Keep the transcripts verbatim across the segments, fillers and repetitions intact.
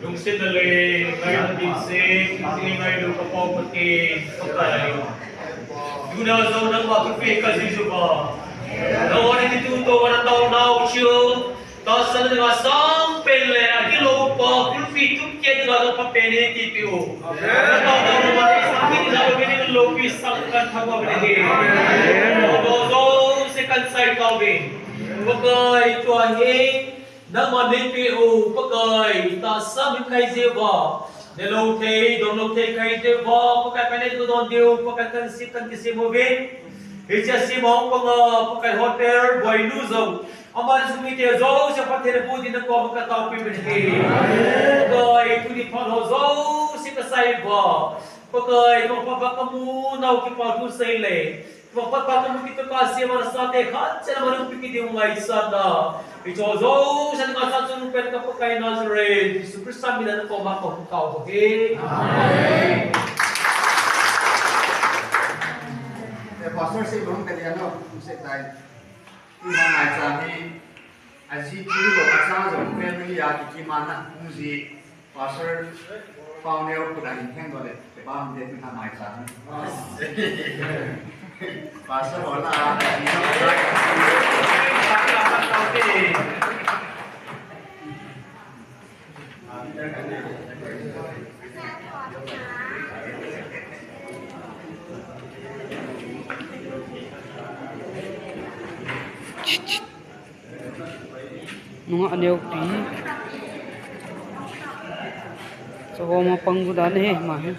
Lungsetna le ngailutna dingin, ngailutna ka Pathen, Pakai. Tuna jong nangma thupeh kajih uva, nangma kituh toh nataona u chu tahsan a ding asang pen le agilou pa, kulpi tup kit a ding aphapen in eipeh u. Nataona u nangma thupeh kajih uva, lopi sang kan thangvah uve. Amen. Adoh jouse kahin chai tauve. Pakai, tua hi nangman neipeh u, Pakai, tahsa min kahi jeh uva, nelou thei, donlou thei kahi jeh uva, Pakai, kahin don diu, Pakai, kahin sep, kahin kisem uvin. Hiche a sem a hung pang a, Pakai, hotel boinu jong, aman jong mite jouse phatthei boh dingin nakoma kataopeh uvin ahi. Pakai, tuni phat ho jouse kasai uva, Pakai, tua phat kamu nau kipa thu sei le Tua phat kamu kit uva, Pakai, asei a nasate khat cheh a manu pi kit ding ngaisang a, hiche jouse ding asang chu pen ka Pakai Nazareth Jesu Christa min a nakoma kahung tao uve. Amen. Eh, Pastor sei bang ka dia no, sei tai. Tua maicham hi, aji chu lo, acha jong family a kikim a na, muji. Pastor, pau neo kut a hin heng doh le, kipah um te, tuna maicham. Pastor, hola. Nungah neopi. Chahom a pang gu dan ahi, ama hi.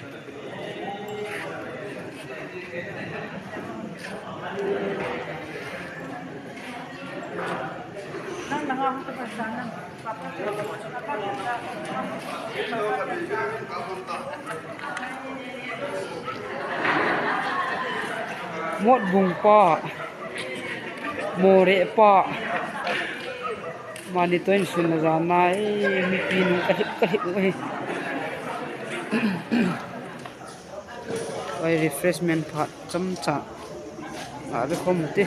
Motbung pa, Moreh pa. Mani toh insunna jan a, eh, mipi nung kalhip kalhip u ahi. Oi, refreshment phat chomcha. Ave khom u hite.